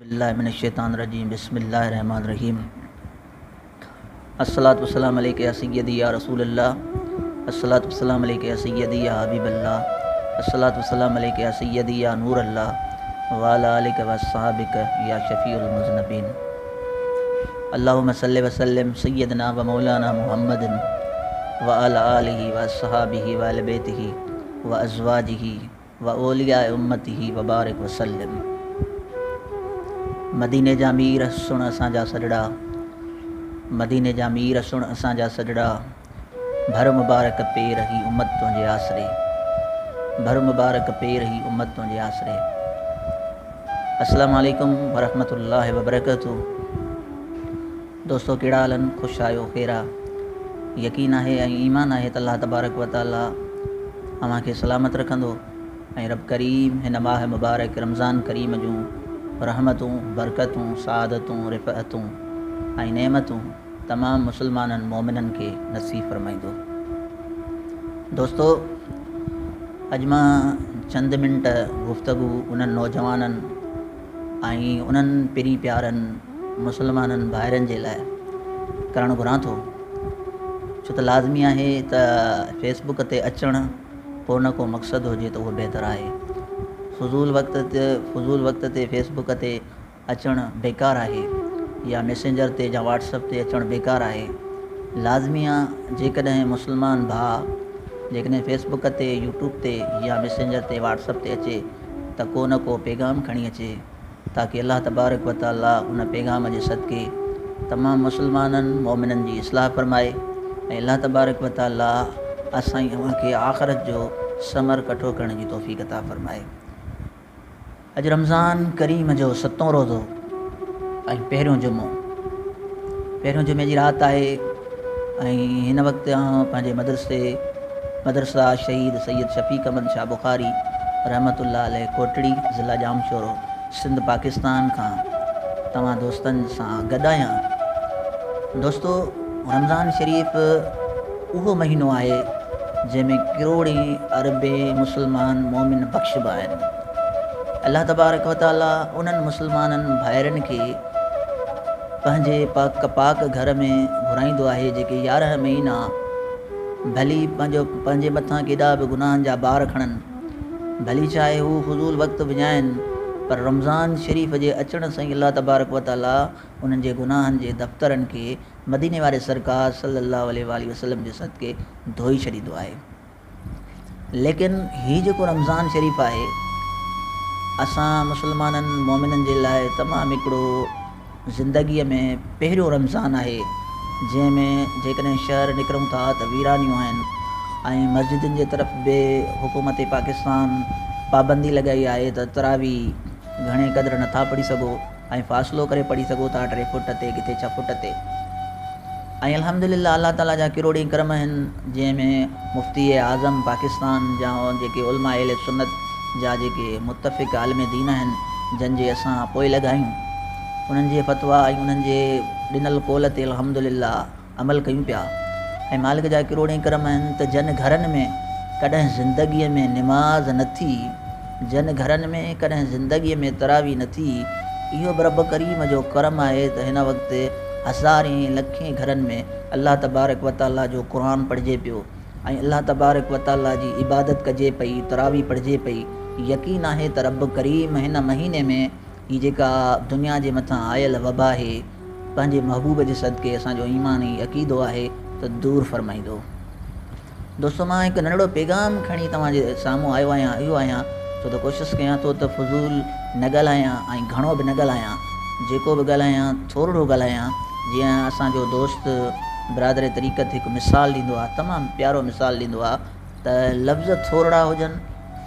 بالله من الشيطان الرجيم بسم الله الرحمن الرحيم الصلاة والسلام عليك يا سيدي يا رسول الله الصلاة والسلام عليك يا سيدي يا حبيب الله الصلاة والسلام عليك يا سيدي يا نور الله وعلى آلك وصحابك يا شفيع المذنبين اللهم صل وسلم سيدنا ومولانا محمد وعلى آله وصحابه وآل بيته وأزواجه واولياء امته وبارڪ وسلم مديني جا مير سڻ اسان جا سڏڙا مديني جا مير سڻ اسان جا سڏڙا ڀر مبارڪ پير هي امت تنهنجي آسري ڀر مبارڪ پير هي امت تنهنجي آسري السلام عليڪم ورحمة الله وبرڪاته دوستو ڪهڙا حال آهن خوش آهيو خير آ يقين آهي ۽ ايمان آهي ته الله تبارڪ و تعالي اوهان کي سلامت رکندو ۽ رب ڪريم هن ماهه مبارڪ رمضان ڪريم جون رحمتون برڪتون سعادتون رفعتون ۽ نعمتون تمام مسلمانن مومنن کي نصيب فرمائيندو. دوستو اڄ مان چند منٽ گفتگو انهن نوجوانن ۽ انهن پرين پيارن مسلمانن ڀائرن جي لاء ڪرڻ گهران ٿو ڇو ته لازمي آهي ته فيس بڪ تي اچڻ ڪو نه ڪو مقصد هجي ته اهو بهتر آهي فضول وقت تي فضول وقت تي فيس بڪ تي اچڻ بيڪار آهي يا ميسينجر تي يا واٽس اپ تي اچڻ بيڪار آهي لازمي آ جيڪڏهن مسلمان ڀاء جيڪڏهن فيس بڪ تي يوٽيوب تي يا ميسينجر تي واٽس اپ تي اچي ته ڪو نه ڪو پيغام کڻي اچي تاڪه الله تبارڪ و تعالي ان پيغام جي صدقي تمام مسلمانن مومنن جي اصلاح فرمائي ۽ الله تبارڪ و تعالي اسان ۽ اوهان کي آخرت جو ثمر ڪٺو ڪرڻ جي توفيق عطا فرمائي. اڄ رمضان ڪريم جو ستون روزو ۽ پهريون جمعو پهريون جمعي جي رات آهي ۽ هن وقت آئون پنهنجي مدرسي مدرسه شهيد سيد شفيق احمد شاهه بخاري رحمة الله عليه ڪوٽڙي ضلع ڄامشورو سنڌ پاڪستان کان توهان دوستن سان گڏ آهيان. دوستو رمضان شريف اهو مهينو آهي جنهن ۾ ڪروڙين اربين مسلمان مومن بخشبا آهن. الله تبارڪ وتعالي انهن مسلمانن ڀائرن کي پنهنجي پاڪ پاڪ گهر ۾ گهرائيندو آهي جيڪي 11 مهينا ڀلي پنهنجو پنهنجي مٿان ڪيڏا به گناهن جا بار کڻن ڀلي چاهي هو فضول وقت وڃائن پر رمضان شريف جي اچڻ سان ئي الله تبارڪ و تعالي انهن جي گناهن جي دفترن کي مديني واري سرڪار صلي الله عليه واٰله وسلم جي صدقي ڌوئي ڇڏيندو آهي. ليڪن هي جيڪو رمضان شريف آهي اسان مسلمانن مؤمنن جي لاء تمام هڪڙو زندگيء ۾ پهريون رمضان آهي جنهن ۾ جيڪڏهن شهر نڪرون ٿا ته ويرانيون آهن ۽ مسجدن جي طرف به حڪومت پاڪستان پابندي لڳائي آهي ته تراويح گهڻي قدر نٿا پڙهي سگهو ۽ فاصلو ڪري پڙهي سگهو ٿا ٽي فوٽ تي ڪٿي ڇهه فوٽ تي ۽ الحمدلله الله تعالي جا ڪروڙين ڪرم آهن جنهن ۾ مفتي اعظم پاڪستان جا جيڪي علماء اهل سنت جا جيڪي متفق عالم دين آهن جن جي اسان پوئلڳ آهيون انهن جي فتويٰ ۽ انهن جي ڏنل قول تي الحمدلله عمل ڪيون پيا ۽ مالڪ جا ڪروڙين ڪرم آهن ته جن گهرن ۾ ڪڏهن زندگيء ۾ نماز نه ٿي، جن گهرن ۾ ڪڏهن زندگيء ۾ تراويح نه ٿي، اهو به رب ڪريم جو ڪرم آهي ته هن وقت هزارين لکين گهرن ۾ الله تبارڪ و تعاليٰ جو قرآن پڙهجي پيو ۽ الله تبارڪ و تعاليٰ جي عبادت ڪجي پئي، تراويح پڙهجي پئي، يقين آهي ته رب ڪريم هن مهيني ۾ هي جيڪا دنيا جي مٿان آيل وبا آهي، پنهنجي محبوب جي صدقي اسان جو ايمان ۽ عقيدو آهي ته دور فرمائيندو. دوستو مان هڪ ننڍڙو پيغام کڻي توهان جي سامهون آيو آهيان اهو آهيان ڇو ته ڪوشش ڪيان ٿو ته فضول نه ڳالهايان ۽ گهڻو به نه ڳالهايان جيڪو به ڳالهايان ٿورڙو ڳالهايان جيئن اسان جو دوست برادر طريقت هڪ مثال ڏيندو آهي تمام پيارو مثال ڏيندو آهي ته لفظ ٿورڙا هجن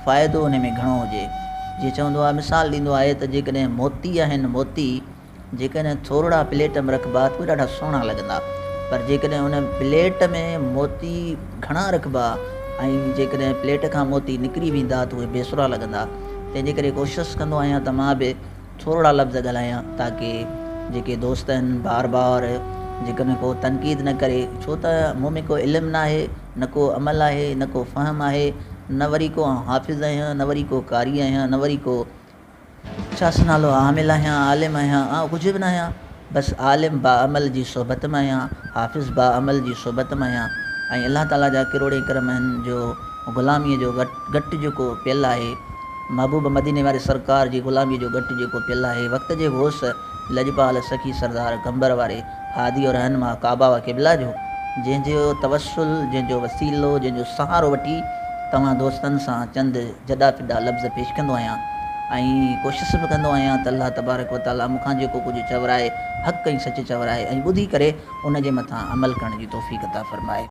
فائدو ان ۾ گهڻو هجي جيئن چوندو آهي مثال ڏيندو آهي ته جيڪڏهن موتي آهن موتي جيڪڏهن ٿورڙا پليٽ ۾ رکبا ته اهي ڏاڍا سهڻا لڳندا پر جيڪڏهن ان پليٽ ۾ موتي گهڻا رکبا ۽ جيڪڏهن پليٽ کان موتي نڪري ويندا ته اهي بيسرا لڳندا تنهن جي ڪري ڪوشش ڪندو آهيان ته مان به ٿورڙا لفظ ڳالهايان تاڪه جيڪي دوست آهن بار بار جيڪڏهن ڪو تنقيد نه ڪري ڇو ته مون ۾ ڪو علم ناهي نه ڪو عمل آهي نه ڪو فهم آهي نه وري ڪو آئون حافظ آهيان نه وري ڪو قاري آهيان نه وري ڪو ڇا نالو عامل آهيان، عالم آهيان، آئون ڪجهه به نه آهيان. بس عالم باعمل جي صحبت ۾ آهيان، حافظ باعمل جي صحبت ۾ آهيان ۽ الله تعاليٰ جا ڪروڙين ڪرم آهن جو غلاميء جو ڳٽ جيڪو پيل آهي، محبوب مديني واري سرڪار جي غلاميء جو ڳٽ جيڪو پيل آهي، وقت جي غوث لڄپال سخي سردار قمبر واري هادي و رهنما ڪعبه و قبله جو، جنهن جو توسل، جنهن جو وسيلو، جنهن جو سهارو وٺي توهان دوستن سان چند جڏا ڦڏا لفظ پيش ڪندو آهيان ۽ ڪوشش به ڪندو آهيان ته الله تبارڪ و تعاليٰ مون کان جيڪو ڪجهه چورائي حق ۽ سچ چورائي ۽ ٻڌي ڪري ان جي مٿان عمل ڪرڻ جي توفيق عطا فرمائي.